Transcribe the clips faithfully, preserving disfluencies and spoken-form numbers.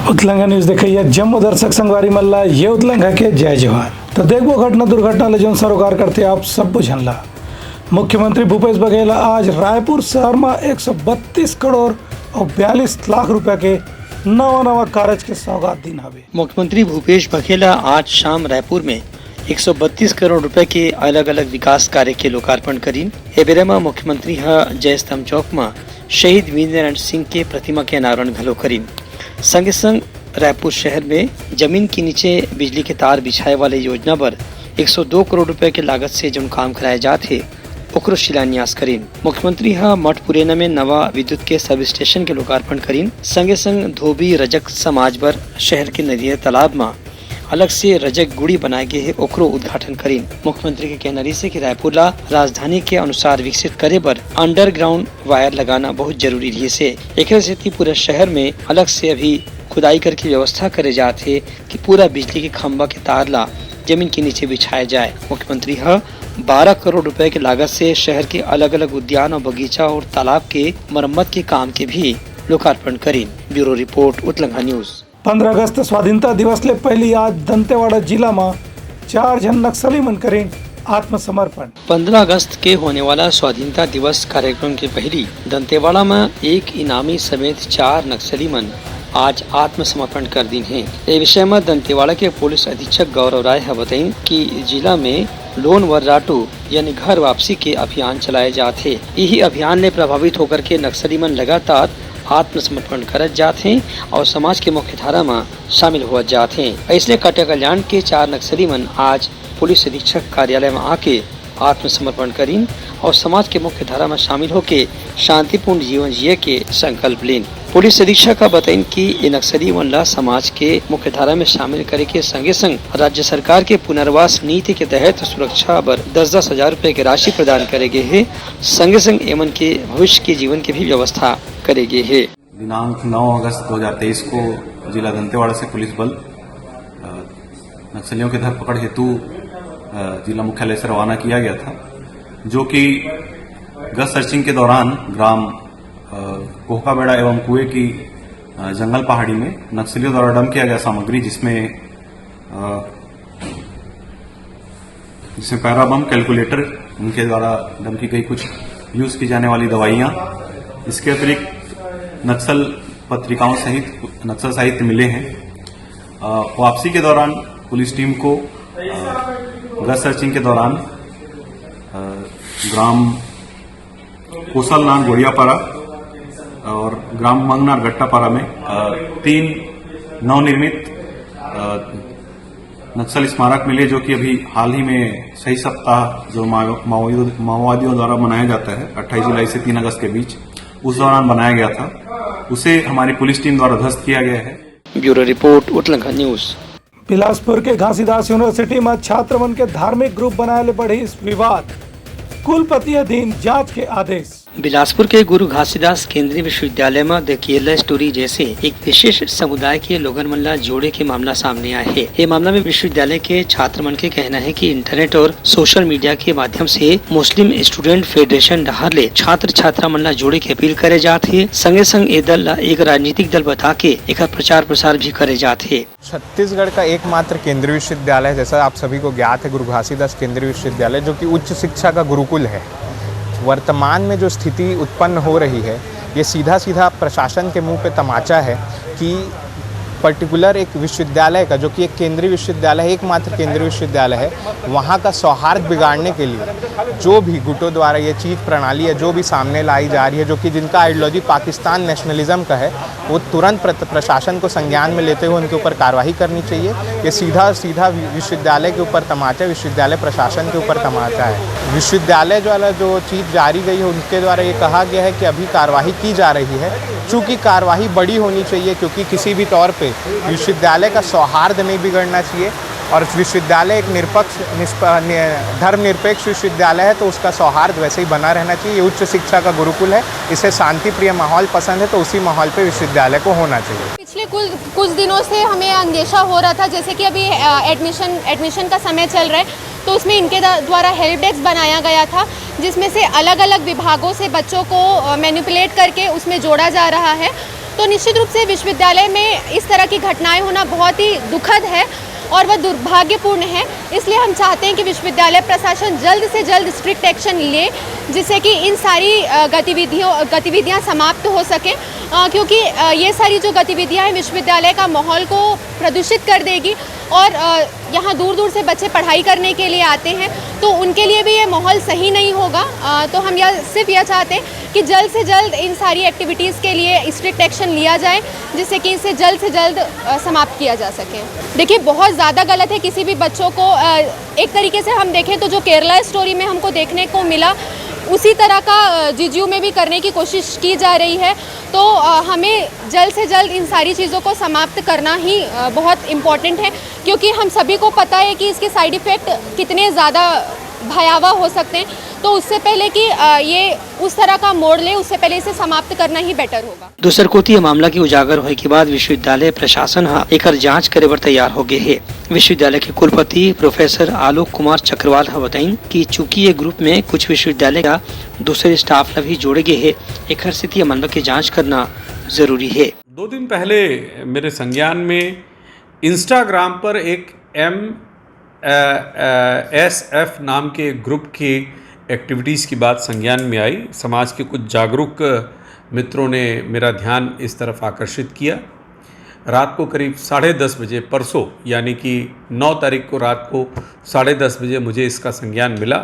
उतलंघा news देखइया जम्मो दर्शक संगवारी मन ला ये उतलंघा के जय जोहार। तो देखबो घटना दुर्घटना ले जौन सरोकार करथे आप सब्बो झन ला। मुख्यमंत्री भूपेश बघेल ह आज रायपुर शहर म एक सौ बत्तीस करोड़ अउ बयालीस लाख रुपया के नवा नवा कारज के सौगात दिन हवे। मुख्यमंत्री भूपेश बघेल ह आज शाम रायपुर में एक सौ बत्तीस करोड़ रुपए के अलग-अलग विकास कार्य के लोकार्पण करीन। ए बेरा म मुख्यमंत्री ह जय स्तंभ चौक म शहीद वीरनारायण सिंह के प्रतिमा के अनावरण घलो करीन। संगे संग रायपुर शहर में जमीन के नीचे बिजली के तार बिछाए वाले योजना बर एक सौ दो करोड़ रुपए के लागत से जौन काम कराए जात हे, ओकरो शिलान्यास करीन। मुख्यमंत्री ह मठ पुरैना में नवा विद्युत के सब स्टेशन के लोकार्पण करीन। संगे संग धोबी रजक समाज बर शहर के नदिया तालाब म अलग से रजक गुड़ी बनाए गे हे, ओकरो उद्घाटन करीन। मुख्यमंत्री के कहना रहिस हे कि रायपुर ला राजधानी के अनुसार विकसित करे बर अंडरग्राउंड वायर लगाना बहुत जरूरी रहिस हे। एकरे सेती पूरा शहर में अलग से अभी खुदाई करके व्यवस्था करे जात हे कि पूरा बिजली के खंभा के तार ला जमीन के नीचे बिछाया जाए। मुख्यमंत्री ह बारह करोड़ रुपए के लागत से शहर के अलग-अलग उद्यान और बगीचा और तालाब के मरम्मत के काम के भी लोकार्पण करीन। ब्यूरो रिपोर्ट, उतलंघा न्यूज। पंद्रह अगस्त स्वाधीनता दिवस ले पहली आज दंतेवाड़ा जिला म चार झन नक्सली मन करीन आत्मसमर्पण। पंद्रह अगस्त के होने वाला स्वाधीनता दिवस कार्यक्रम के पहली दंतेवाड़ा म एक इनामी समेत चार नक्सली मन आज आत्मसमर्पण कर दीन हे। ए विषय म दंतेवाड़ा के पुलिस अधीक्षक गौरव राय ह बताइन कि जिला में लोन वर्राटू यानी घर वापसी के अभियान चलाए जात हे। इही अभियान ले प्रभावित होकर के नक्सली मन लगातार आत्मसमर्पण करत जात हे और समाज के मुख्य धारा म शामिल होवत जात हे। अइसने कटिया कल्याण के चार नक्सली मन आज पुलिस अधीक्षक कार्यालय म आके आत्मसमर्पण करीन और समाज के मुख्य धारा म शामिल होके शांतिपूर्ण जीवन जिए के संकल्प लीन। पुलिस अधीक्षक ह बताइन कि ए नक्सली मन ला समाज के मुख्य धारा में शामिल करे के संगे संग राज्य सरकार के पुनर्वास नीति के तहत सुरक्षा बर दस दस हजार रुपए के राशि प्रदान करे गे हे। संगे संग एमन के भविष्य के जीवन के भी व्यवस्था करे गे हे। दिनांक नौ अगस्त दो हज़ार तेईस को जिला दंतेवाड़ा से पुलिस बल, अ, नक्सलियों की धरपकड़ हेतु, अ, जिला मुख्यालय से रवाना किया गया था, जो कि गश्त सर्चिंग के दौरान ग्राम, अ, कोहकाबेड़ा एवं कुए की, अ, जंगल पहाड़ी में नक्सलियों द्वारा डंप किया गया सामग्री, जिसमें, अ, जिसमें पैराबम, कैलकुलेटर, उनके द्वारा डंप की गई कुछ यूज़ की जाने वाली दवाइयाँ, इसके अतिरिक्त नक्सल पत्रिकाओं सहित नक्सल साहित्य मिले हैं। अ, वापसी के दौरान पुलिस टीम को, अ, गश्त सर्चिंग के दौरान, अ, ग्राम कोसलनार गोड़ियापारा और ग्राम मंगनार गट्टापारा में, अ, तीन नवनिर्मित, अ, नक्सल स्मारक मिले, जो कि अभी हाल ही में शहीद सप्ताह जो माओ-, माओवादियों, माओवादियों द्वारा मनाया जाता है अट्ठाईस जुलाई से तीन अगस्त के बीच, उस दौरान बनाया गया था, उसे हमारी पुलिस टीम द्वारा ध्वस्त किया गया है। ब्यूरो रिपोर्ट, उतलंघा न्यूज। बिलासपुर के घासीदास यूनिवर्सिटी म छात्र मन के धार्मिक ग्रुप बनाए ले बढ़िस विवाद, कुलपति अधीन जांच के आदेश। बिलासपुर के गुरु घासीदास केंद्रीय विश्वविद्यालय म The Kerala Story जैसे एक विशेष समुदाय के लोगन मन ला जोड़े के मामला सामने आए हे। ये मामला में विश्वविद्यालय के छात्र मन के कहना है कि इंटरनेट और सोशल मीडिया के माध्यम से मुस्लिम स्टूडेंट फेडरेशन डहार ले छात्र छात्रा मन ला जोड़े के अपील करे जात हे। संगे संग ए दल ला एक राजनीतिक दल बता के एकर प्रचार प्रसार भी करे जात हे। छत्तीसगढ़ का एकमात्र केंद्रीय विश्वविद्यालय है, जैसा आप सभी को ज्ञात है, गुरु घासीदास केंद्रीय विश्वविद्यालय, जो कि उच्च शिक्षा का गुरुकुल है। वर्तमान में जो स्थिति उत्पन्न हो रही है, ये सीधा सीधा प्रशासन के मुंह पे तमाचा है कि पर्टिकुलर एक विश्वविद्यालय का, जो कि एक केंद्रीय विश्वविद्यालय है, एकमात्र केंद्रीय विश्वविद्यालय है, वहाँ का सौहार्द बिगाड़ने के लिए जो भी गुटों द्वारा ये चीज प्रणाली है, जो भी सामने लाई जा रही है, जो कि जिनका आइडियोलॉजी पाकिस्तान नेशनलिज्म का है, वो तुरंत प्र-, प्रशासन को संज्ञान में लेते हुए उनके ऊपर कार्रवाई करनी चाहिए। ये सीधा सीधा वि-, विश्वविद्यालय के ऊपर तमाचा, विश्वविद्यालय प्रशासन के ऊपर तमाचा है। विश्वविद्यालय जो वाला जो चीज जारी गई है, उनके द्वारा ये कहा गया है कि अभी कार्रवाई की जा रही है। चूंकि कार्रवाई बड़ी होनी चाहिए, क्योंकि किसी भी तौर पे विश्वविद्यालय का सौहार्द नहीं बिगड़ना चाहिए और विश्वविद्यालय एक निष्पक्ष, निष्प-, नि-, धर्मनिरपेक्ष विश्वविद्यालय है, तो उसका सौहार्द वैसे ही बना रहना चाहिए। ये उच्च शिक्षा का गुरुकुल है, इसे शांति प्रिय माहौल पसंद है, तो उसी माहौल पे विश्वविद्यालय को होना चाहिए। पिछले कुछ, कुछ दिनों से हमें अंदेशा हो रहा था, जैसे कि अभी, अ, एडमिशन, एडमिशन का समय चल रहा है, तो उसमें इनके द-, द्वारा हेल्प डेस्क बनाया गया था, जिसमें से अलग-अलग विभागों से बच्चों को, अ, मैनिपुलेट करके उसमें जोड़ा जा रहा है। तो निश्चित रूप से विश्वविद्यालय में इस तरह की घटनाएं होना बहुत ही दुखद है और वह दुर्भाग्यपूर्ण है। इसलिए हम चाहते हैं कि विश्वविद्यालय प्रशासन जल्द से जल्द स्ट्रिक्ट एक्शन ले, जिससे कि इन सारी अ, गतिविधियों गतिविधियां समाप्त हो सकें, अ, क्योंकि अ, ये सारी जो गतिविधियां हैं, विश्वविद्यालय का माहौल को प्रदूषित कर देगी और अ, यहाँ दूर दूर से बच्चे पढ़ाई करने के लिए आते हैं, तो उनके लिए भी ये माहौल सही नहीं होगा। अ, तो हम यह सिर्फ यह चाहते हैं कि जल्द से जल्द इन सारी एक्टिविटीज़ के लिए स्ट्रिक्ट एक्शन लिया जाए, जिससे कि इसे जल्द से जल्द अ, समाप्त किया जा सके। देखिए, बहुत ज़्यादा गलत है किसी भी बच्चों को अ, एक तरीके से हम देखें तो जो केरला स्टोरी में हमको देखने को मिला, उसी तरह का जीजीयू में भी करने की कोशिश की जा रही है। तो अ, हमें जल्द से जल्द इन सारी चीज़ों को समाप्त करना ही अ, बहुत इम्पॉर्टेंट है, क्योंकि हम सभी को पता है कि इसके साइड इफ़ेक्ट कितने ज़्यादा भयावह हो सकते हैं। तो उससे पहले कि अ, ये उस तरह का मोड़ ले, उससे पहले इसे समाप्त करना ही बेटर होगा। दूसर कोति, ये मामला के उजागर होए के बाद विश्वविद्यालय प्रशासन ह एकर जांच करे बर तैयार हो गए हे। विश्वविद्यालय के कुलपति प्रोफेसर आलोक कुमार चक्रवाल ह बताइन कि चूंकि ये ग्रुप में कुछ विश्वविद्यालय का दूसर स्टाफ ला भी जोड़े गए हे, एकर सेती ये मामला के जांच करना जरूरी हे। दो दिन पहले मेरे संज्ञान में इंस्टाग्राम पर एक एम एस एफ नाम के एक ग्रुप की एक्टिविटीज़ की बात संज्ञान में आई। समाज के कुछ जागरूक मित्रों ने मेरा ध्यान इस तरफ आकर्षित किया। रात को करीब साढ़े दस बजे, परसों यानी कि नौ तारीख को रात को साढ़े दस बजे मुझे इसका संज्ञान मिला।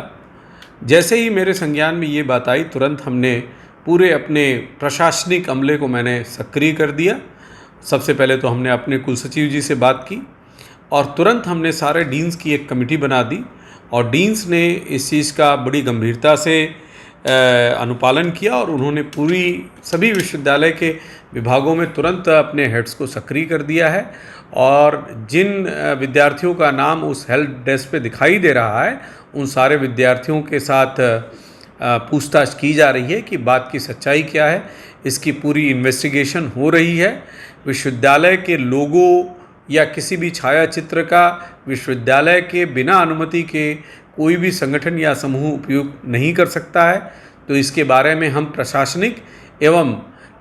जैसे ही मेरे संज्ञान में ये बात आई, तुरंत हमने पूरे अपने प्रशासनिक अमले को मैंने सक्रिय कर दिया। सबसे पहले तो हमने अपने कुलसचिव जी से बात की और तुरंत हमने सारे डीन्स की एक कमेटी बना दी और डीन्स ने इस चीज़ का बड़ी गंभीरता से अ, अनुपालन किया और उन्होंने पूरी, सभी विश्वविद्यालय के विभागों में तुरंत अपने हेड्स को सक्रिय कर दिया है और जिन अ, विद्यार्थियों का नाम उस हेल्प डेस्क पे दिखाई दे रहा है, उन सारे विद्यार्थियों के साथ अ, पूछताछ की जा रही है कि बात की सच्चाई क्या है। इसकी पूरी इन्वेस्टिगेशन हो रही है। विश्वविद्यालय के लोगो या किसी भी छायाचित्र का विश्वविद्यालय के बिना अनुमति के कोई भी संगठन या समूह उपयोग नहीं कर सकता है। तो इसके बारे में हम प्रशासनिक एवं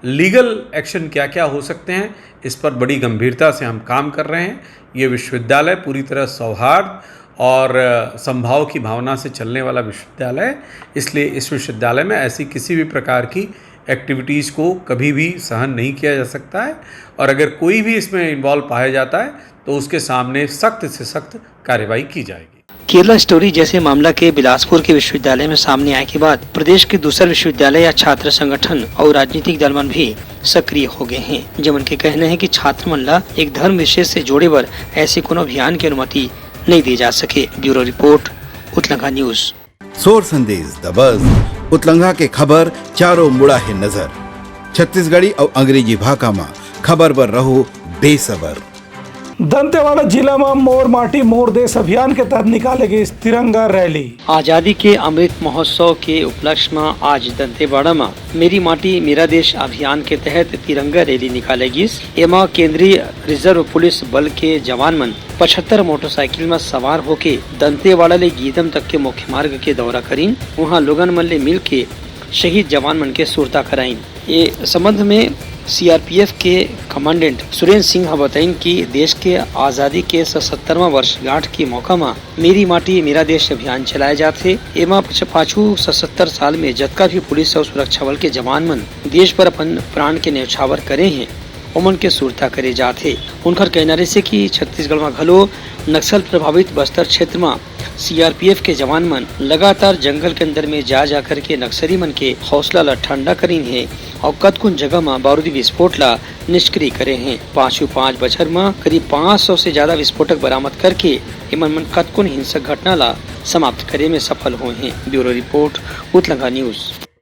लीगल एक्शन क्या-क्या हो सकते हैं, इस पर बड़ी गंभीरता से हम काम कर रहे हैं। ये विश्वविद्यालय पूरी तरह सौहार्द और, अ, समभाव की भावना से चलने वाला विश्वविद्यालय है, इसलिए इस विश्वविद्यालय में ऐसी किसी भी प्रकार की एक्टिविटीज़ को कभी भी सहन नहीं किया जा सकता है और अगर कोई भी इसमें इन्वॉल्व पाया जाता है, तो उसके सामने सख्त से सख्त कार्रवाई की जाएगी। केरला स्टोरी जैसे मामला के बिलासपुर के विश्वविद्यालय में सामने आए के बाद प्रदेश के दूसर विश्वविद्यालय या छात्र संगठन और राजनीतिक दल मन भी सक्रिय हो गए हैं, जेमन के कहना है कि छात्र मन ला एक धर्म विशेष से जोड़े बर ऐसे कोनो अभियान की अनुमति नहीं दी जा सके। ब्यूरो रिपोर्ट, उतलंगा न्यूज। सोर संदेश दबस, उतलंगा के खबर चारों मुड़ा हे नजर। छत्तीसगढ़ी अउ अंग्रेजी भाखा म खबर बर रहो बेसबर। दंतेवाड़ा जिला म मोर माटी मोर देश अभियान के तहत निकाले गइस तिरंगा रैली। आजादी के अमृत महोत्सव के उपलक्ष्य म आज दंतेवाड़ा म मेरी माटी मेरा देश अभियान के तहत तिरंगा रैली निकाले गिस। एमा केंद्रीय रिजर्व पुलिस बल के जवान मन पचहत्तर मोटरसाइकिल म सवार होके दंतेवाड़ा ले गीदम तक के मुख्य मार्ग के दौरा करिन। उहां लोगन मन ले मिलके शहीद जवान मन के सुरता कराइन। ए संबंध में सीआरपीएफ के कमांडेंट सुरेंद्र सिंह ह बताइन कि देश के आजादी के सतहत्तरवां वर्षगांठ के मौका म मेरी माटी मेरा देश अभियान चलाए जात हे। एमा पछ-, पाछू सतहत्तर साल में जतका भी पुलिस अउ सुरक्षा बल के जवान मन देश बर अपन प्राण के न्यौछावर करे हें, ओमन के सुरता करे जात हे। उनकर कहना रहिसे कि छत्तीसगढ़ म घलो नक्सल प्रभावित बस्तर क्षेत्र म सीआरपीएफ के जवान मन लगातार जंगल के अंदर में जा जा करके नक्सली मन के हौसला ल ठंडा करिन हे अउ कतकुन जगह म बारूदी विस्फोट ल निष्क्रिय करे हें। पाछू पांच बछर म करीब पांच सौ से ज्यादा विस्फोटक बरामद करके एमन मन कतकुन हिंसक घटना ल समाप्त करे में सफल होए हें। ब्यूरो रिपोर्ट, उतलंगा न्यूज।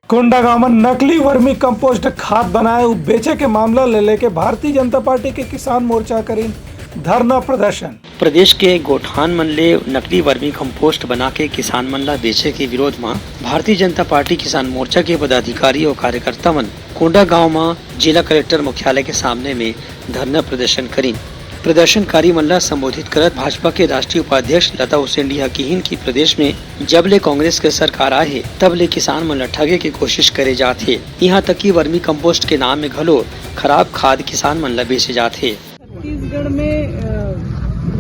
कोंडागांव म नकली वर्मी कंपोस्ट खाद बनाए अउ बेचे के मामला ले लेके भारतीय जनता पार्टी के किसान मोर्चा करिन धरना प्रदर्शन। प्रदेश के गोठान मन ले नकली वर्मी कंपोस्ट बना के किसान मन ला बेचे के विरोध म भारतीय जनता पार्टी किसान मोर्चा के पदाधिकारी अउ कार्यकर्ता मन कोंडागांव म जिला कलेक्टर मुख्यालय के सामने में धरना प्रदर्शन करिन। प्रदर्शनकारी मन ला संबोधित करत भाजपा के राष्ट्रीय उपाध्यक्ष लता उसेंडी ह किहिन कि प्रदेश में जब ले कांग्रेस के सरकार आए हे, तब ले किसान मन ला ठगे के कोशिश करे जात हे। इहां तक कि वर्मी कंपोस्ट के नाम में घलो खराब खाद किसान मन ला बेचे जात हे। छत्तीसगढ़ में, अ,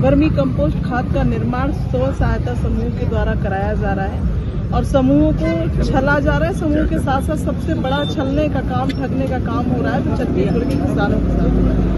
वर्मी कंपोस्ट खाद का निर्माण स्व सहायता समूह के द्वारा कराया जा रहा है और समूहों को छला जा रहा है। समूह के साथ साथ सबसे बड़ा छलने का काम, ठगने का काम हो रहा है, तो छत्तीसगढ़ के किसानों के साथ।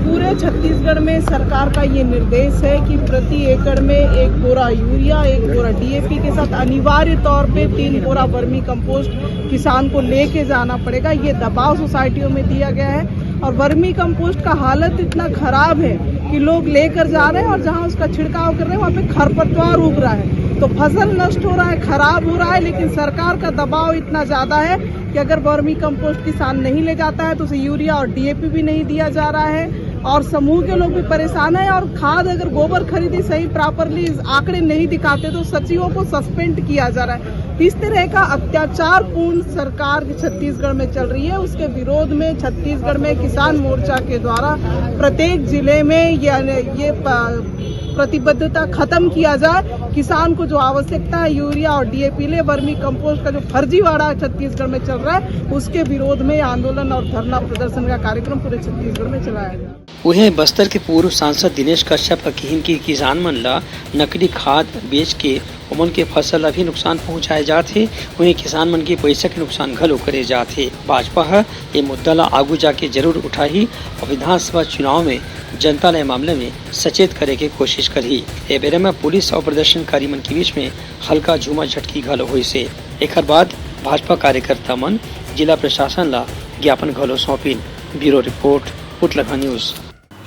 पूरे छत्तीसगढ़ में सरकार का ये निर्देश है कि प्रति एकड़ में एक बोरा यूरिया, एक बोरा डीएपी के साथ अनिवार्य तौर पे तीन बोरा वर्मी कंपोस्ट किसान को लेके जाना पड़ेगा। ये दबाव सोसाइटियों में दिया गया है और वर्मी कंपोस्ट का हालत इतना खराब है कि लोग लेकर जा रहे हैं और जहां उसका छिड़काव कर रहे हैं, वहां पे खरपतवार उग रहा है, तो फसल नष्ट हो रहा है, खराब हो रहा है। लेकिन सरकार का दबाव इतना ज्यादा है कि अगर वर्मी कंपोस्ट किसान नहीं ले जाता है, तो उसे यूरिया और डीएपी भी नहीं दिया जा रहा है और समूह के लोग भी परेशान हैं। और खाद, अगर गोबर खरीदी सही प्रॉपरली आंकड़े नहीं दिखाते, तो सचिवों को सस्पेंड किया जा रहा है। तो इस तरह का अत्याचारपूर्ण सरकार छत्तीसगढ़ में चल रही है, उसके विरोध में छत्तीसगढ़ में किसान मोर्चा के द्वारा प्रत्येक जिले में, यानी ये प-, प्रतिबद्धता खत्म किया जाए। किसान को जो आवश्यकता है यूरिया और डीएपी ले, वर्मी कंपोस्ट का जो फर्जीवाड़ा छत्तीसगढ़ में चल रहा है, उसके विरोध में आंदोलन और धरना प्रदर्शन का कार्यक्रम पूरे छत्तीसगढ़ में चलाया गया। उहें, बस्तर के पूर्व सांसद दिनेश कश्यप ह किहिन कि किसान मन ला नकली खाद बेच के ओमन के फसल ला भी नुकसान पहुंचाए जात हे। उहें, किसान मन के पइसा के नुकसान घलो करे जात हे। भाजपा ह ए मुद्दा ला आगू जाके जरूर उठाही और विधानसभा चुनाव में जनता ला ए मामले में सचेत करे के कोशिश करही। ए बेरा में पुलिस और प्रदर्शनकारी मन के बीच में हल्का झूमा झटकी घलो होइस हे। एखर बाद भाजपा कार्यकर्ता मन जिला प्रशासन ला ज्ञापन घलो सौंपिन। ब्यूरो रिपोर्ट, उतलखा न्यूज।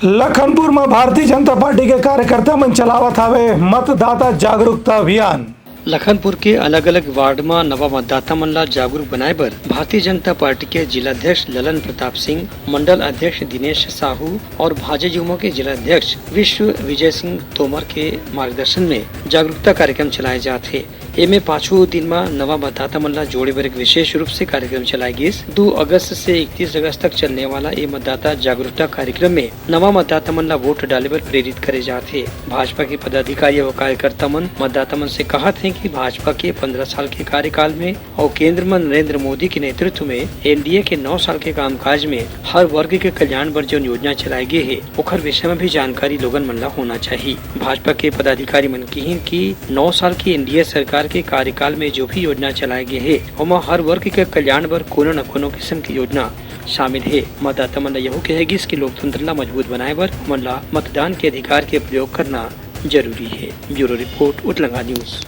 लखनपुर में भारतीय जनता पार्टी के कार्यकर्ता मन चलावत हावे मतदाता जागरूकता अभियान। लखनपुर के अलग-अलग वार्ड म नवा मतदाता मन ला जागरूक बनाए बर भारतीय जनता पार्टी के जिला अध्यक्ष ललन प्रताप सिंह, मंडल अध्यक्ष दिनेश साहू और भाजयुमो के जिला अध्यक्ष विश्व विजय सिंह तोमर के मार्गदर्शन में जागरूकता कार्यक्रम चलाए जात हे। एमे पाछू दिन म नवा मतदाता मन ला जोड़े बर एक विशेष रूप से कार्यक्रम चलाए गिस। दू अगस्त से इकतीस अगस्त तक चलने वाला ये मतदाता जागरूकता कार्यक्रम में नवा मतदाता मन ला वोट डाले बर प्रेरित करे जात हे। भाजपा के पदाधिकारी और कार्यकर्ता मन मतदाता मन से कहत हे कि भाजपा के पंद्रह साल के कार्यकाल में और केंद्र में नरेंद्र मोदी के नेतृत्व में एनडीए के नौ साल के कामकाज में हर वर्ग के कल्याण बर जौन योजना चलाए गे हे, ओखर विषय में भी जानकारी लोगन मन ला होना चाहिए। भाजपा के पदाधिकारी मन किहिन कि नौ साल की एनडीए सरकार के कार्यकाल में जो भी योजना चलाए गे हे, ओमा हर वर्ग के कल्याण बर कोनो न कोनो किस्म की योजना शामिल हे। मतदाता मन ला यहू कहे गिस कि लोकतंत्र ला मजबूत बनाए बर हमन ला मतदान के अधिकार के प्रयोग करना जरूरी हे। ब्यूरो रिपोर्ट, उतलंगा न्यूज।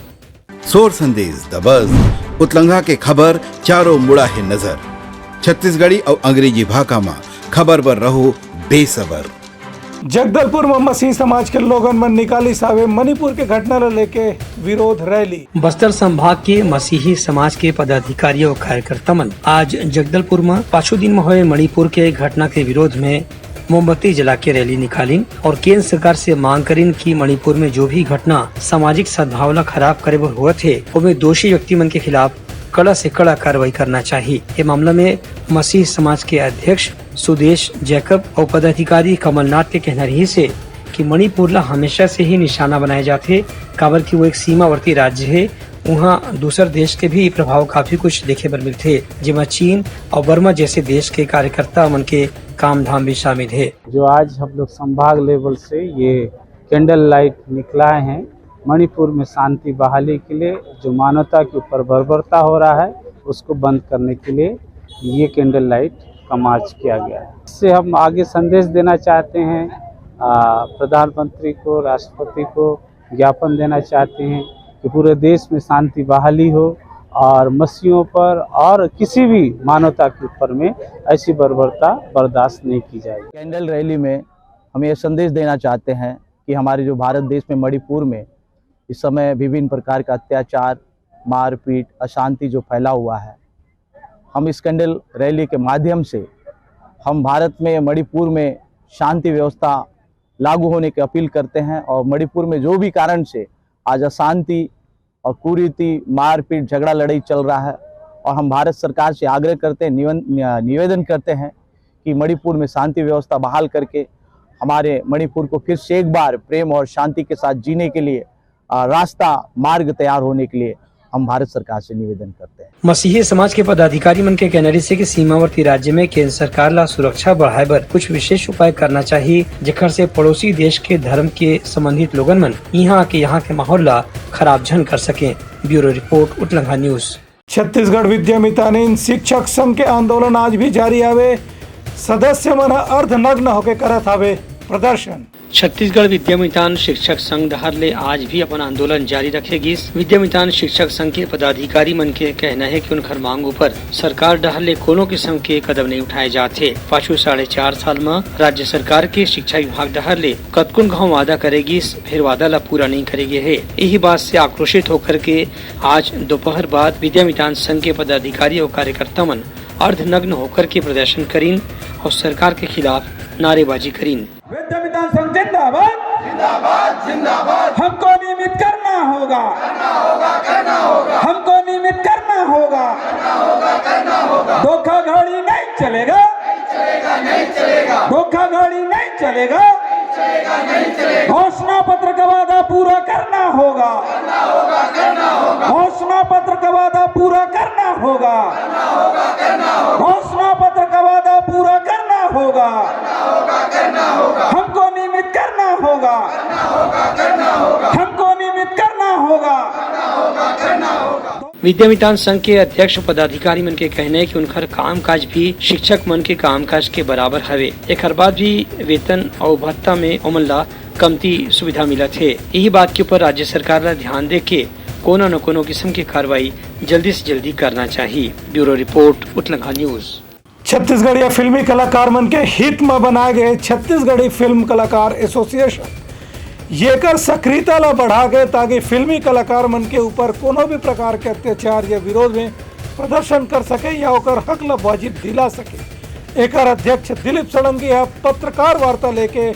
सोर संदेश द बज, उतलंगा के खबर चारों मुड़ा हे नजर। छत्तीसगढ़ी अउ अंग्रेजी भाखा म खबर बर रहो बेसबर। जगदलपुर म मसीही समाज के लोगन मन निकालिस हावे मणिपुर के घटना ल लेके विरोध रैली। बस्तर संभाग के मसीही समाज के पदाधिकारी और कार्यकर्ता मन आज जगदलपुर म पाछू दिन म होए मणिपुर के घटना के विरोध में मोमबत्ती जला के रैली निकालिन और केंद्र सरकार से मांग करिन कि मणिपुर में जो भी घटना सामाजिक सद्भाव ला खराब करे बर होवत हे, ओमे दोषी व्यक्ति मन के खिलाफ कड़ा से कड़ा कार्रवाई करना चाहिए। ये मामला में मसीह समाज के अध्यक्ष सुदेश जैकब और पदाधिकारी कमलनाथ के कहना रहिस हे कि मणिपुर ला हमेशा से ही निशाना बनाए जाथे, काबर कि वो एक सीमावर्ती राज्य हे। उहाँ दूसर देश के भी प्रभाव काफी कुछ देखे बर मिलथे, जेमा चीन और बर्मा जैसे देश के कार्यकर्ता मन के काम धाम भी शामिल हे। जो आज हम लोग संभाग लेवल से ये कैंडल लाइट निकलाए हैं मणिपुर में शांति बहाली के लिए, जो मानवता के ऊपर बर्बरता हो रहा है उसको बंद करने के लिए ये कैंडल लाइट का मार्च किया गया है। इससे हम आगे संदेश देना चाहते हैं, आ, प्रधानमंत्री को, राष्ट्रपति को ज्ञापन देना चाहते हैं कि पूरे देश में शांति बहाली हो और मसीहों पर और किसी भी मानवता के ऊपर में ऐसी बर्बरता बर्दाश्त नहीं की जाएगी। कैंडल रैली में हम ये संदेश देना चाहते हैं कि हमारे जो भारत देश में मणिपुर में इस समय विभिन्न प्रकार का अत्याचार, मारपीट, अशांति जो फैला हुआ है, हम इस कैंडल रैली के माध्यम से हम भारत में, मणिपुर में शांति व्यवस्था लागू होने की अपील करते हैं और मणिपुर में जो भी कारण से आज अशांति और कुरीति, मारपीट, झगड़ा लड़ाई चल रहा है और हम भारत सरकार से आग्रह करते हैं, निवन-, निवेदन करते हैं कि मणिपुर में शांति व्यवस्था बहाल करके हमारे मणिपुर को फिर से एक बार प्रेम और शांति के साथ जीने के लिए, आ, रास्ता, मार्ग तैयार होने के लिए हम भारत सरकार से निवेदन करते हैं। मसीही समाज के पदाधिकारी मन के कहना रहिसे कि सीमावर्ती राज्य में केंद्र सरकार ला सुरक्षा बढ़ाए बर कुछ विशेष उपाय करना चाहिए, जेकर से पड़ोसी देश के धर्म के संबंधित लोगन मन इहाँ आके यहाँ के माहौल ला खराब झन कर सके। ब्यूरो रिपोर्ट, उतलंघा न्यूज। छत्तीसगढ़ विद्यामितान शिक्षक संघ के आंदोलन आज भी जारी हवे। सदस्य मन ह अर्धनग्न होके करत हवे प्रदर्शन। छत्तीसगढ़ विद्यामितान शिक्षक संघ डहार ले आज भी अपन आंदोलन जारी रखे गिस। विद्यामितान शिक्षक संघ के पदाधिकारी मन के कहना हे कि उनखर मांग ऊपर सरकार डहार ले कोनो किसम के कदम नइ उठाए जात हे। पाछू साढ़े चार साल म राज्य सरकार के शिक्षा विभाग डहार ले कतकोन घांव वादा करे गिस, फेर वादा ला पूरा नइ करे गे हे। इही बात से आक्रोशित होकर के आज दोपहर बाद विद्यामितान संघ के पदाधिकारी अउ कार्यकर्ता मन अर्धनग्न होकर के प्रदर्शन करिन अउ सरकार के खिलाफ नारेबाजी करिन। विद्यामितान संघ जिंदाबाद, जिंदाबाद, जिंदाबाद। हमको नियमित करना होगा, करना होगा, करना होगा। हमको नियमित करना होगा, करना होगा, करना होगा। धोखाधड़ी नहीं चलेगा, नहीं चलेगा, नहीं चलेगा। धोखाधड़ी नहीं चलेगा, नहीं चलेगा, नहीं चलेगा। घोषणा पत्र का वादा पूरा करना होगा, करना होगा, करना होगा। घोषणा पत्र का वादा पूरा करना होगा, करना होगा, करना होगा। घोषणा पत्र का वादा पूरा करना होगा, करना होगा, करना होगा। हमको नियमित करना होगा, करना होगा, करना होगा। हमको नियमित करना होगा, करना होगा, करना होगा। विद्यामितान संघ के अध्यक्ष पदाधिकारी मन के कहना हे कि उनखर कामकाज भी शिक्षक मन के कामकाज के बराबर हवे। एखर बाद भी वेतन अउ भत्ता में ओमन ला कमती सुविधा मिलत हे। इही बात के ऊपर राज्य सरकार ला ध्यान दे के कोनो न कोनो किसम के कार्रवाई जल्दी से जल्दी करना चाही। ब्यूरो रिपोर्ट, उतलंघा न्यूज। छत्तीसगढ़िया फिल्मी कलाकार मन के हित म बनाए गए छत्तीसगढ़ी फिल्म कलाकार एसोसिएशन येकर सक्रियता ला बढ़ा के, ताकि फिल्मी कलाकार मन के ऊपर कोनो भी प्रकार के अत्याचार या विरोध में प्रदर्शन कर सके या ओकर हक ला वाजिब दिला सके। एकर अध्यक्ष दिलीप षडंगी ह पत्रकार वार्ता लेके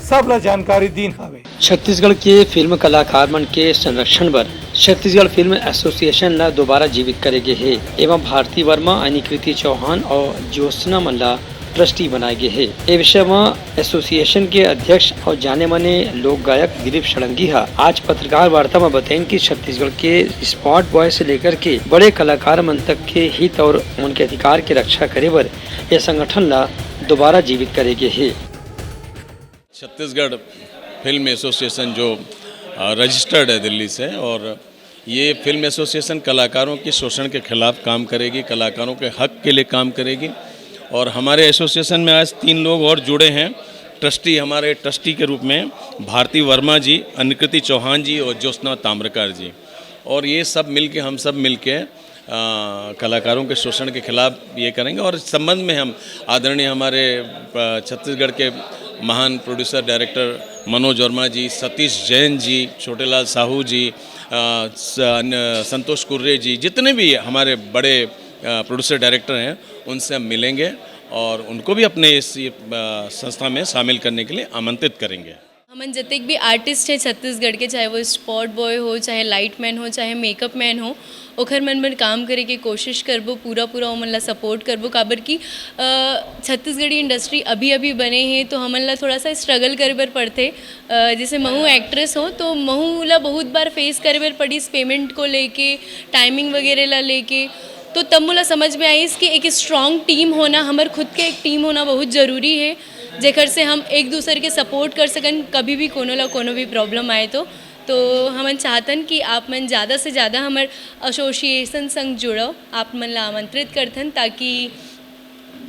सब ला जानकारी दीन हावे। छत्तीसगढ़ के फिल्म कलाकार मन के संरक्षण बर छत्तीसगढ़ फिल्म एसोसिएशन ला दोबारा जीवित करे गे हे। एमा भारती वर्मा, अनिकृति चौहान अउ ज्योत्सना मन ला ट्रस्टी बनाए गे हे। ए विषय म एसोसिएशन के अध्यक्ष अउ जाने माने लोक गायक दिलीप षडंगी ह आज पत्रकार वार्ता म बतइन कि छत्तीसगढ़ के स्पॉट बॉय से लेकर के बड़े कलाकार मन तक के हित अउ उनके अधिकार के रक्षा करे बर ए संगठन ला दोबारा जीवित करे गे हे। छत्तीसगढ़ फिल्म एसोसिएशन जो रजिस्टर्ड है दिल्ली से, और ये फिल्म एसोसिएशन कलाकारों के शोषण के खिलाफ काम करेगी, कलाकारों के हक के लिए काम करेगी। और हमारे एसोसिएशन में आज तीन लोग और जुड़े हैं ट्रस्टी, हमारे ट्रस्टी के रूप में भारती वर्मा जी, अनिकृति चौहान जी और ज्योत्सना ताम्रकार जी। और ये सब मिलके, हम सब मिलके अ, कलाकारों के शोषण के खिलाफ ये करेंगे। और इस संबंध में हम आदरणीय हमारे अ, छत्तीसगढ़ के महान प्रोड्यूसर डायरेक्टर मनोज वर्मा जी, सतीश जैन जी, छोटेलाल साहू जी, अ, स-, अन्य संतोष कुर्रे जी, जितने भी हमारे बड़े अ, प्रोड्यूसर डायरेक्टर हैं, उनसे हम मिलेंगे और उनको भी अपने इस ये, अ, संस्था में शामिल करने के लिए आमंत्रित करेंगे। हमन जतेक भी आर्टिस्ट हैं छत्तीसगढ़ के, चाहे वो स्पॉट बॉय हो, चाहे लाइट मैन हो, चाहे मेकअप मैन हो, ओखर मन बर काम करे के कोशिश करबो, पूरा पूरा ओमन ला सपोर्ट करबो। काबर कि अ, छत्तीसगढ़ी इंडस्ट्री अभी अभी बने हे, तो हमन ला थोड़ा सा स्ट्रगल करे बर पड़थे। अ, जैसे महू एक्ट्रेस हो, तो महू ला बहुत बार फेस करे बर पड़िस पेमेंट को लेके, टाइमिंग वगैरह ला लेके। तो तब मोला समझ में आइस कि एक स्ट्रॉन्ग टीम होना, हमर खुद के एक टीम होना बहुत जरूरी है, जेकर से हम एक दूसर के सपोर्ट कर सकन, कभी भी कोनो ला कोनो भी प्रॉब्लम आए तो। तो हमन चाहतन कि आप मन ज़्यादा से ज़्यादा हमर एसोसिएशन संग जुड़ो, आप मन ला आमंत्रित करथन, ताकि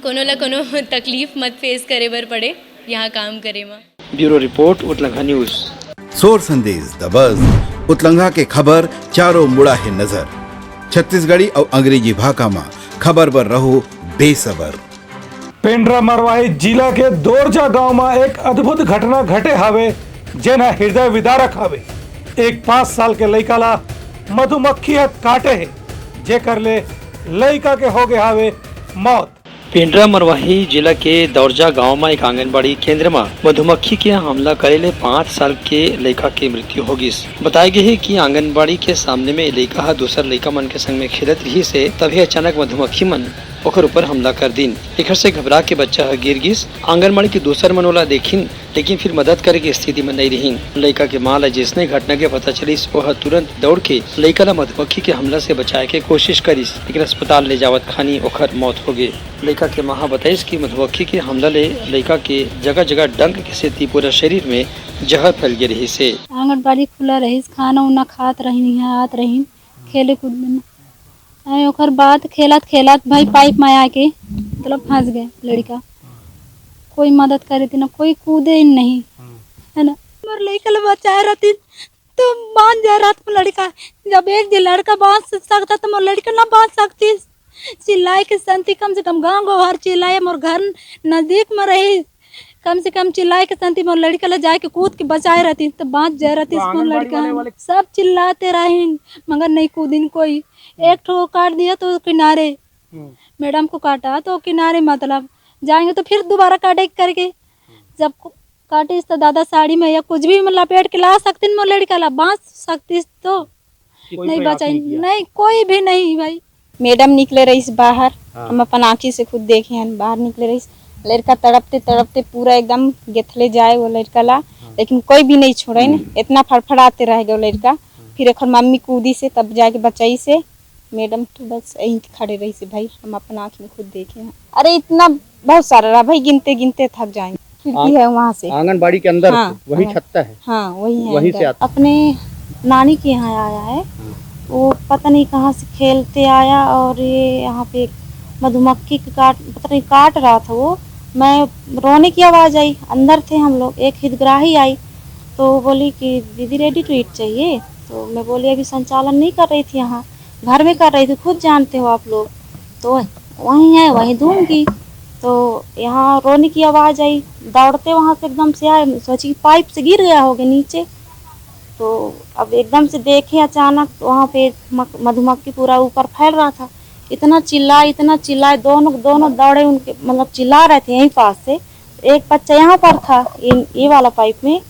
कोनो ला कोनो तकलीफ मत फेस करे बर पड़े यहाँ काम करे म। ब्यूरो रिपोर्ट, उतलंघा न्यूज। सोर संदेश दबस, उतलंघा के खबर चारों मुड़ा हे नजर। छत्तीसगढ़ी अउ अंग्रेजी भाखा म खबर बर रहो बेसबर। पेंड्रा मरवाही जिला के दोरजा गांव म एक अद्भुत घटना घटे हावे, जेन ह हृदय विदारक हावे। एक पाँच साल के लइका ला मधुमक्खी ह काटे हे, जेकर ले लइका के हो गे हावे मौत। पेंड्रा मरवाही जिला के दौरजा गांव म एक आंगनबाड़ी केंद्र म मधुमक्खी के हमला करे ले पाँच साल के लइका के मृत्यु हो गिस। बताय गे हे कि आंगनबाड़ी के सामने में लइका ह दूसर लइका मन के संग में खेलत रिहिस हे, तभे अचानक मधुमक्खी मन ओकर ऊपर हमला कर दिन। एखर से घबरा के बच्चा ह गिर गिस। आंगनबाड़ी के दूसर मन ओला देखिन, लेकिन फिर मदद करे के स्थिति में नइ रहिन। लइका के मां ला जइसने घटना के पता चलिस, ओह तुरंत दौड़ के लइका ला मधुमक्खी के हमला से बचाए के कोशिश करिस, लेकिन अस्पताल ले जावत खानी ओखर मौत हो गे। लइका के मां ह बताइस कि मधुमक्खी के हमला ले लइका के जगह-जगह डंक के सेती पूरा शरीर में जहर फैल गे रहिस हे। आंगनबाड़ी खुला रहिस, खाना उना खात रहिन, इहाँ आत रहिन, खेले कूद में। अरे ओकर बाद खेलत खेलत भाई पाइप में आके मतलब फंस गए लड़का। कोई मदद करे थे ना, कोई कूदे ही नहीं, है ना। मोर लड़का ला बचाए रहती तो बांच जाए रहत मोर लड़का। जब एक दिन लड़का बांच सकता तो मोर लड़का ना बांच सकती। चिल्लाए के संती कम से कम गांव गोहार चिल्लाए, मोर घर नजदीक में रही, कम से कम चिल्लाए के संती मोर लड़का ला जाए के कूद के बचाए रहती तो बांच जाए रहती तो मोर आंगनबाड़ी लड़का वाले, है। वाले सब चिल्लाते रहिन मगर नहीं कूदिन कोई। एक ठो काट दिया तो किनारे, हम्म। मैडम को काटा तो किनारे, मतलब जाएंगे तो फिर दोबारा काटे करके। जब को-, काटिस तो दादा साड़ी में या कुछ भी में लपेट के ला सकतीन मोर लड़का ला, बांच सकतीस तो कोई नहीं कोई बचाई, नहीं किया। नहीं, कोई भी नहीं भाई। मैडम निकले रहिस बाहर, हाँ। हम अपन आँखी से खुद देखे हन, बाहर निकले रहिस, लड़का तड़पते तड़पते पूरा एकदम गेथले जाए वो लड़का ला, हाँ। लेकिन कोई भी नहीं छोड़े ने, हम्म। इतना फड़फड़ाते रह गए वो लड़का। हाँ। फिर एकर मम्मी कूदी से तब जाके बचाई से, मैडम तो बस यहीं खड़े रहिस भाई, हम अपन आँख में खुद देखे हैं। अरे इतना बहुत सारा रहा भाई, गिनते गिनते थक जाएंगे। खिड़की आंग-, है वहाँ से। आंगनबाड़ी के अंदर हाँ, से, वही हाँ। छत्ता है? हाँ, वही है वहीं से अंदर। आता। अपने नानी के यहाँ आया है। हाँ। वो पता नहीं कहाँ से खेलते आया और ये यहाँ पे एक मधुमक्खी के काट, पता नहीं काट रहा था वो। मैं, रोने की आवाज़ आई, अंदर थे हम लोग, एक हितग्राही आई तो वो बोली कि दीदी ready to eat चाहिए। तो मैं बोली अभी संचालन नहीं कर रही थी यहाँ, घर में कर रही थी, खुद जानते हो आप लोग। तो वहीं है, वहीं दूंगी। तो यहाँ रोने की आवाज़ आई, दौड़ते वहाँ से एकदम से आए, सोची कि पाइप से गिर गया होगा नीचे। तो अब एकदम से देखे अचानक वहाँ पे मक-, मधुमक्खी पूरा ऊपर फैल रहा था। इतना चिल्लाए, इतना चिल्लाए, दोनों, दोनों दौड़े उनके, मतलब चिल्ला रहे थे यहीं पास से। एक बच्चा यहाँ पर था, ये, ये वाला पाइप में,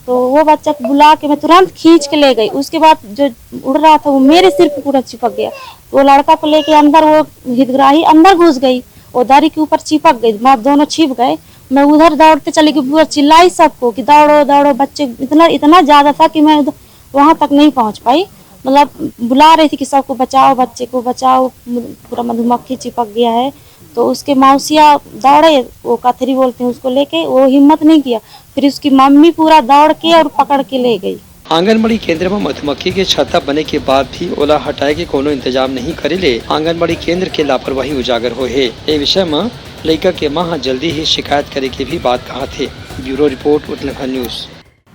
तो वो बच्चा को बुला के मैं तुरंत खींच के ले गई। उसके बाद जो उड़ रहा था वो मेरे सिर पे पूरा चिपक गया। वो लड़का को लेके अंदर, वो हितग्राही अंदर घुस गई, वो दरी के ऊपर चिपक गई, मतलब दोनों छिप गए। मैं उधर दौड़ते चली गई, पूरा चिल्लाई सबको कि दौड़ो दौड़ो। बच्चे इतना, इतना ज़्यादा था कि मैं उधर, वहाँ तक नहीं पहुँच पाई। मतलब बुला रही थी कि सबको बचाओ, बच्चे को बचाओ, मु-, पूरा मधुमक्खी चिपक गया है। तो उसके मौसिया दौड़े, वो कथरी बोलते हैं उसको, लेके, वो हिम्मत नहीं किया। फिर उसकी मम्मी पूरा दौड़ के और पकड़ के ले गई। आंगनबाड़ी केंद्र में मधुमक्खी के छत्ता बने के बाद भी ओला हटाए के कोनो इंतजाम नहीं करे ले आंगनबाड़ी केंद्र के लापरवाही उजागर होए हे। ए विषय म लइका के मां ह जल्दी ही शिकायत करे के भी बात कहत हे। Bureau report, Uttarakhand news.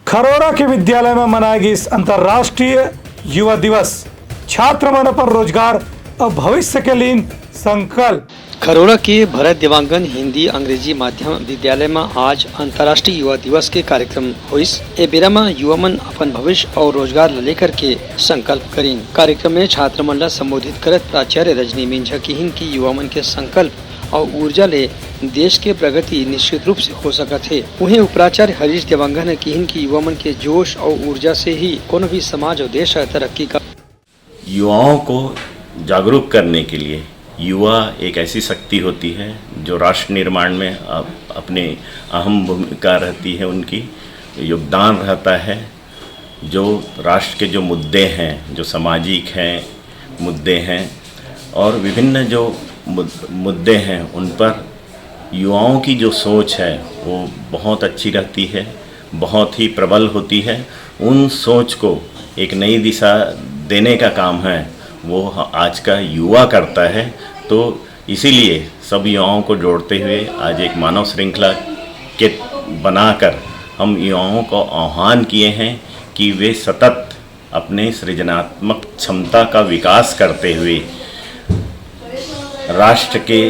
Kharora के विद्यालय में मनाए गिस अंतर्राष्ट्रीय युवा दिवस। छात्र मन अपन रोजगार अउ भविष्य के लीन संकल्प। खरोरा के भरत देवांगन हिंदी अंग्रेजी माध्यम विद्यालय म आज अंतर्राष्ट्रीय युवा दिवस के कार्यक्रम होइस। ए बेरा म युवा मन अपन भविष्य अउ रोजगार ल लेकर के संकल्प करिन। कार्यक्रम में छात्र मन ल संबोधित करत प्राचार्य रजनी मिंझा किहिन कि युवा मन के संकल्प अउ ऊर्जा ले देश के प्रगति निश्चित रूप से हो सकत हे। उहें उपराचार्य हरीश देवांगन ह किहिन कि युवा मन के जोश अउ ऊर्जा से ही कोनो भी समाज अउ देश ह तरक्की कर युवाओं को जागरूक करने के लिए युवा एक ऐसी शक्ति होती है जो राष्ट्र निर्माण में अप-, अपनी अहम भूमिका रहती है, उनकी योगदान रहता है। जो राष्ट्र के जो मुद्दे हैं, जो सामाजिक हैं, मुद्दे हैं और विभिन्न जो मुद-, मुद्दे हैं, उन पर युवाओं की जो सोच है वो बहुत अच्छी रहती है, बहुत ही प्रबल होती है। उन सोच को एक नई दिशा देने का काम है वो आज का युवा करता है। तो इसीलिए सब युवाओं को जोड़ते हुए आज एक मानव श्रृंखला के बनाकर हम युवाओं को आह्वान किए हैं कि वे सतत अपने सृजनात्मक क्षमता का विकास करते हुए राष्ट्र के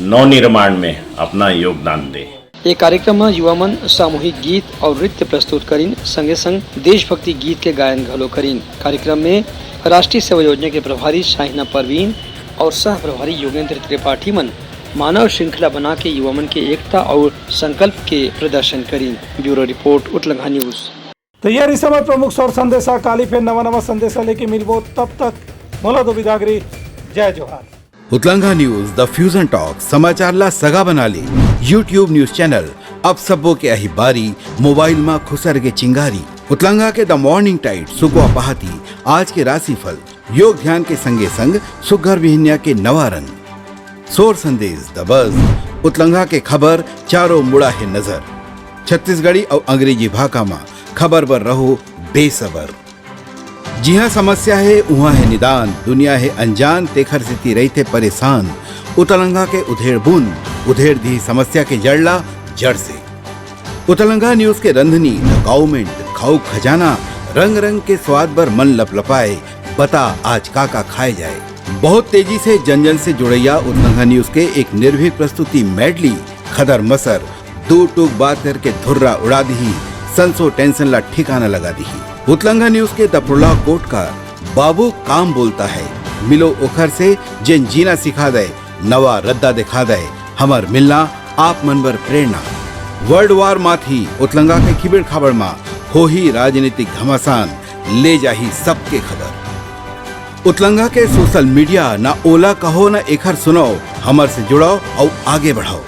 नवनिर्माण में अपना योगदान दें। ए कार्यक्रम म युवा मन सामूहिक गीत अउ नृत्य प्रस्तुत करिन, संगे संग देशभक्ति गीत के गायन घलो करिन। कार्यक्रम में राष्ट्रीय सेवा योजना के प्रभारी शाहिना परवीन अउ सह प्रभारी योगेंद्र त्रिपाठी मन मानव श्रृंखला बना के युवा मन के एकता अउ संकल्प के प्रदर्शन करिन। ब्यूरो रिपोर्ट, उतलंघा न्यूज। तैयारी समय प्रमुख सौर संदेशा, काली फेर नवा नवा संदेशा लेके मिलबो, तब तक मोला दो बिदागरी, जय जोहार। उतलंघा न्यूज, द फ्यूजन टॉक, समाचार ला सगा बना ली। YouTube न्यूज चैनल अब सबो के आही बारी, मोबाइल मा खुसर गे चिंगारी। उतलंगा के द मॉर्निंग टाइड, सुकवा पहाती, आज के राशिफल, योग ध्यान के संगे संग सुग्घर बिहनिया के नवा रंग। सोर संदेश द बज, उतलंगा के खबर, चारों मुड़ा हे नजर। छत्तीसगढ़ी अउ अंग्रेजी भाखा मा खबर बर रहो बेसबर। जिहाँ समस्या हे, उहाँ हे निदान, दुनिया हे अनजान, तेखर सेती रहिथे परेशान। उतलंगा के उधेड़ बुन, उधेड़ दिही समस्या के जड़ ला जड़ से। उतलंगा न्यूज के रंधनी, द काउमेंट, खाऊ खजाना, रंग रंग के स्वाद बर मन लपलपाए, बता आज का का खाए जाए। बहुत तेजी से जन जन से जुड़ैया उतलंगा न्यूज के एक निर्भीक प्रस्तुति मेडली, खदर मसर, दू टूक बात करके धुर्रा उड़ा दिही, संसो टेंशन ला ठिकाना लगा दिही। उतलंगा न्यूज के द प्रोलॉग कोट का, बाबू काम बोलता है, मिलो ओखर से, जेन जीना सिखा दे, नवा रद्दा दिखा दे, हमर मिलना आप मन बर प्रेरणा। वर्ल्ड वार माथी उतलंगा के खिबिड़ खाबड़ मा होही राजनीतिक घमासान, ले जाही सबके खबर। उतलंगा के सोशल मीडिया, ना ओला कहो ना एखर सुनाओ, हमर से जुड़ाओ अउ आगे बढ़ाओ।